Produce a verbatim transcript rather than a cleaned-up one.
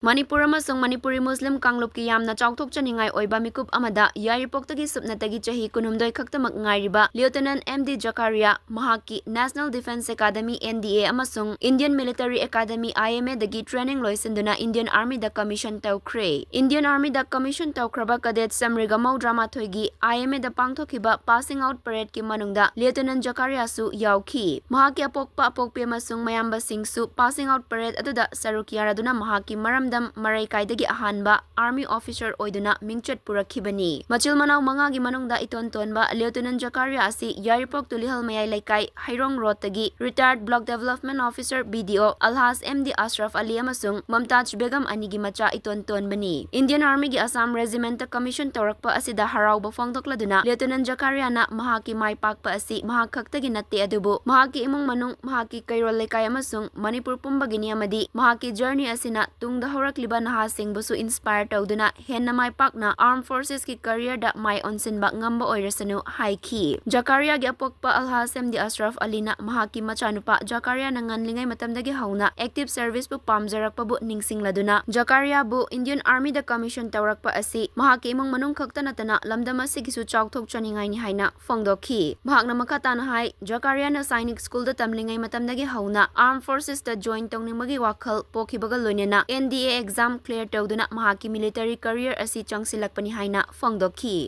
ꯃꯅꯤꯄꯨꯔ ꯑꯃꯁꯨꯡ ꯃꯅꯤꯄꯨꯔꯤ ꯃꯨꯁꯂꯤꯝ ꯀꯥꯡꯂꯨꯞꯀꯤ ꯌꯥꯝꯅ ꯆꯥꯎꯊꯣꯛꯆꯅꯤꯡꯉꯥꯏ ꯑꯣꯏꯕ ꯃꯤꯀꯨꯞ ꯑꯃꯗ ꯌꯥꯏꯔꯤꯄꯣꯛꯇꯒꯤ ꯁꯨꯞꯅꯇꯒꯤ ꯆꯍꯤ ꯀꯨꯟꯍꯨꯝꯗꯣꯏ ꯈꯛꯇꯃꯛ ꯉꯥꯏꯔꯤꯕ ꯂꯤꯌꯨꯇꯤꯅꯦꯟꯠ ꯑꯦꯝ ꯗꯤ ꯖꯀꯥꯔꯤꯌꯥ ꯃꯍꯥꯛꯀꯤ National Defence Academy, N D A, ꯑꯃꯁꯨꯡ Indian Military Academy, I M A, ꯗꯒꯤ training ꯂꯣꯏꯁꯤꯟꯗꯨꯅ Indian Army ꯗ commission ꯇꯧꯈ꯭ꯔꯦ꯫ Indian Army ꯗ commission ꯇꯧꯈ꯭ꯔꯕ cadet ꯆꯥꯃ꯭ꯔꯤꯒ ꯃꯧꯗ꯭ꯔꯥ ꯃꯥꯊꯣꯏꯒꯤ I M A ꯗ ꯄꯥꯡꯊꯣꯛꯈꯤꯕ passing out parade ꯀꯤ ꯃꯅꯨꯡꯗ ꯂꯤꯌꯨꯇꯤꯅꯦꯟꯠ ꯖꯀꯥꯔꯤꯌꯥꯁꯨ ꯌꯥꯎꯈꯤ꯫ ꯃꯍꯥꯛꯀꯤ ꯑꯄꯣꯛꯄ ꯑꯄꯣꯛꯄꯤ ꯑꯃꯁꯨꯡ ꯃꯌꯥꯝꯕꯁꯤꯡꯁꯨ passing out parade ꯑꯗꯨꯗ ꯁꯔꯨꯛ ꯌꯥꯔꯗꯨꯅ ꯃꯍꯥꯛꯀꯤ ꯃꯔꯝꯗꯝ ꯃꯔꯩꯀꯥꯏꯗꯒꯤ ꯑꯍꯥꯟꯕ army officer ꯑꯣꯏꯗꯨꯅ ꯃꯤꯡꯆꯠ ꯄꯨꯔꯛꯈꯤꯕꯅꯤ꯫ ꯃꯆꯤꯜ ꯃꯅꯥꯎ ꯃꯉꯥꯒꯤ ꯃꯅꯨꯡꯗ ꯏꯇꯣꯟ ꯇꯣꯟꯕ ꯂꯤꯌꯨꯇꯤꯅꯦꯟꯠ ꯖꯀꯥꯔꯤꯌꯥ ꯑꯁꯤ ꯌꯥꯏꯔꯤꯄꯣꯛ ꯇꯨꯂꯤꯍꯜ ꯃꯌꯥꯏ ꯂꯩꯀꯥꯏ, ꯍꯩꯔꯣꯡ ꯔꯣꯗꯇꯒꯤ retired block development officer, B D O, Alhaj M D Ashraf Ali ꯑꯃꯁꯨꯡ ꯃꯝꯇꯥꯖ ꯕꯦꯒꯝ ꯑꯅꯤꯒꯤ ꯃꯆꯥ ꯏꯇꯣꯟ ꯇꯣꯟꯕꯅꯤ꯫ Indian Army ꯒꯤ Assam Regiment ꯇ commission ꯇꯧꯔꯛꯄ ꯑꯁꯤꯗ ꯍꯔꯥꯎꯕ ꯐꯣꯡꯗꯣꯛꯂꯗꯨꯅ ꯂꯤꯌꯨꯇꯤꯅꯦꯟꯠ ꯖꯀꯥꯔꯤꯌꯥꯅ ꯃꯍꯥꯛꯀꯤ ꯃꯥꯏ ꯄꯥꯛꯄ ꯑꯁꯤ ꯃꯍꯥꯛ ꯈꯛꯇꯒꯤ ꯅꯠꯇꯦ, ꯑꯗꯨꯕꯨ ꯃꯍꯥꯛꯀꯤ ꯏꯃꯨꯡ ꯃꯅꯨꯡ, ꯃꯍꯥꯛꯀꯤ ꯀꯩꯔꯣꯜ ꯂꯩꯀꯥꯏ ꯑꯃꯁꯨꯡ ꯃꯅꯤꯄꯨꯔ ꯄꯨꯝꯕꯒꯤꯅꯤ, ꯑꯃꯗꯤ ꯃꯍꯥꯛꯀꯤ journey ꯑꯁꯤꯅ ꯇꯨꯡꯗ ꯍꯧꯔꯛꯂꯤꯕ ꯅꯍꯥꯁꯤꯡꯕꯨꯁꯨ inspire ꯇꯧꯗꯨꯅ ꯍꯦꯟꯅ ꯃꯥꯏ ꯄꯥꯛꯅ Armed Forces ꯀꯤ career ꯗ ꯃꯥꯏ ꯑꯣꯟꯁꯤꯟꯕ ꯉꯝꯕ ꯑꯣꯏꯔꯁꯅꯨ ꯍꯥꯏꯈꯤ꯫ ꯖꯀꯥꯔꯤꯌꯥꯒꯤ ꯑꯄꯣꯛꯄ ꯑꯜꯍꯥꯖ ꯑꯦꯝ ꯗꯤ ꯑꯁꯔꯐ ꯑꯂꯤꯅ ꯃꯍꯥꯛꯀꯤ ꯃꯆꯥꯅꯨꯄꯥ ꯖꯀꯥꯔꯤꯌꯥꯅ ꯉꯟꯂꯤꯉꯩ ꯃꯇꯝꯗꯒꯤ ꯍꯧꯅ active service ꯄꯨ ꯄꯥꯝꯖꯔꯛꯄꯕꯨ ꯅꯤꯡꯁꯤꯡꯂꯗꯨꯅ, ꯖꯀꯥꯔꯤꯌꯥꯕꯨ Indian Army ꯗ commission ꯇꯧꯔꯛꯄ ꯑꯁꯤ ꯃꯍꯥꯛꯀꯤ ꯏꯃꯨꯡ ꯃꯅꯨꯡ ꯈꯛꯇ ꯅꯠꯇꯅ ꯂꯝꯗꯝ ꯑꯁꯤꯒꯤꯁꯨ ꯆꯥꯎꯊꯣꯛꯆꯅꯤꯡꯉꯥꯏꯅꯤ ꯍꯥꯏꯅ ꯐꯣꯡꯗꯣꯛꯈꯤ꯫ ꯃꯍꯥꯛꯅ ꯃꯈꯥ ꯇꯥꯅ ꯍꯥꯏ, ꯖꯀꯥꯔꯤꯌꯥꯅ ꯁꯥꯏꯅꯤꯛ ꯁ꯭ꯀꯨꯜꯗ ꯇꯝꯂꯤꯉꯩ ꯃꯇꯝꯗꯒꯤ ꯍꯧꯅ Armed Forces ꯇ join ꯇꯧꯅꯤꯡꯕꯒꯤ ꯋꯥꯈꯜ ꯄꯣꯛꯈꯤꯕꯒ ꯂꯣꯏꯅꯅ N D A exam clear ꯇꯧꯗꯨꯅ ꯃꯍꯥꯛꯀꯤ military career ꯑꯁꯤ ꯆꯪꯁꯤꯜꯂꯛꯄꯅꯤ ꯍꯥꯏꯅ ꯐꯣꯡꯗꯣꯛꯈꯤ꯫